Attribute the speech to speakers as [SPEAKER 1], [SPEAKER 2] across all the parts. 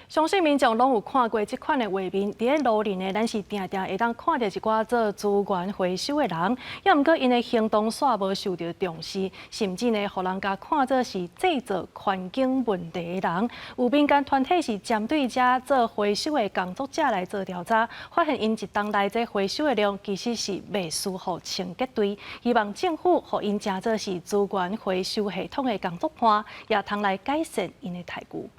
[SPEAKER 1] 相信民眾攏有看過這款的畫面，佇咧路裡呢，咱是定定會當看著一寡做資源回收的人，猶毋過𪜶的行動煞無受著重視，甚至呢，予人共看做是製造環境問題的人。有民間團體是針對遮做回收的工作者來做調查，發現𪜶一冬內這回收的量其實是袂輸予清潔隊，希望政府予𪜶成做是資源回收系統的工作伴，也通來改善𪜶的待遇。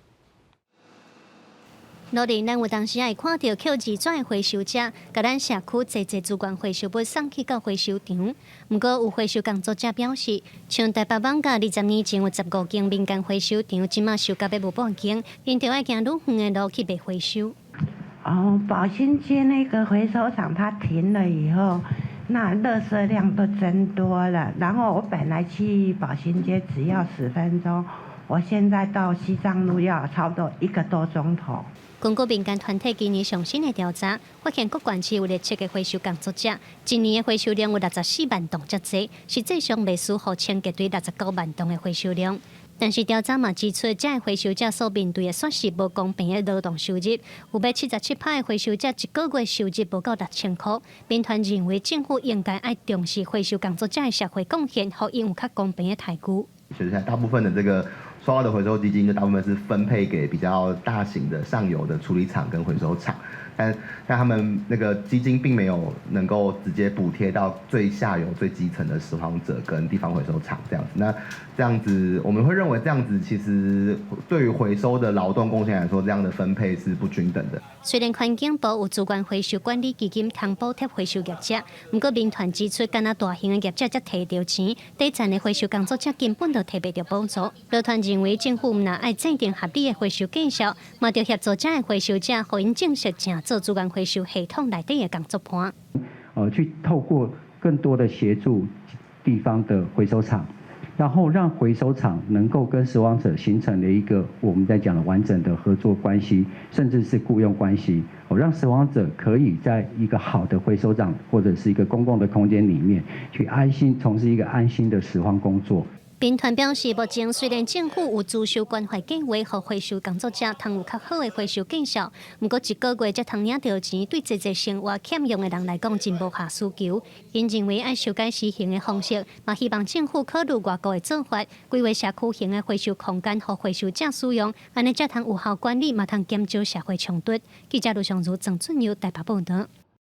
[SPEAKER 2] 路裡咱有當時會看著抾紙的回收者，共咱社區濟濟資源回收物送去到回收場。毋過有回收工作者表示，像台北艋舺20年前有15間民間回收場，這馬收甲欲無半間，𪜶著愛行愈遠的路去賣回收。
[SPEAKER 3] 哦，寶興街那個回收場它停了以後，那垃圾量都增多了。然後我本來去寶興街只要10分鐘，我現在到西藏路要差不多一個多鐘頭。
[SPEAKER 2] 根據民間團體今年上新的調查，發現各縣市有67個回收工作者，一年的回收量有64萬噸遮濟，實際上袂輸予清潔隊69萬噸的回收量。但是調查嘛指出，遮个回收者所面對的煞是無公平的勞動收入，有欲77趴的回收者一個月收入無夠6000箍。民團認為政府應該愛重視回收工作者的社會貢獻，予𪜶有較公平的待遇。
[SPEAKER 4] 其實大部分的這個收到的回收基金，就大部分是分配給比較大型的上游的處理廠跟回收廠，但他們那個基金並沒有能夠直接補貼到最下游、最基層的拾荒者跟地方回收廠這樣子。那這樣子，我們會認為這樣子其實對於回收的勞動貢獻來說，這樣的分配是不均等的。
[SPEAKER 2] 雖然環境部有資源回收管理基金通補貼回收業者，毋過民團指出，干焦大型的業者才提著錢，底層的回收工作者根本就提袂著補助。勞團認為政府毋但愛制定合理的回收價數，嘛著協助遮个回收者，予𪜶正式成做資源回收系統內底的工作伴。
[SPEAKER 5] 去透過更多的協助地方的回收廠，然後讓回收廠能夠跟拾荒者形成了一個我們在講的完整的合作關係，甚至是僱傭關係。讓拾荒者可以在一個好的回收廠或者是一個公共的空間裡面，去安心從事一個安心的拾荒工作。
[SPEAKER 2] 民團表示，目前雖然政府有資收關懷計劃，予回收工作者通有較好的回收價數，毋過一個月才通領著錢，對濟濟生活欠用的人來講，真無暇思求。𪜶認為愛修改施行的方式，嘛希望政府考慮外國的做法，規劃社區型的回收空間，予回收者使用，按呢才通有效管理，嘛通減少社會衝突。記者盧尚如、鄭俊佑台北報導。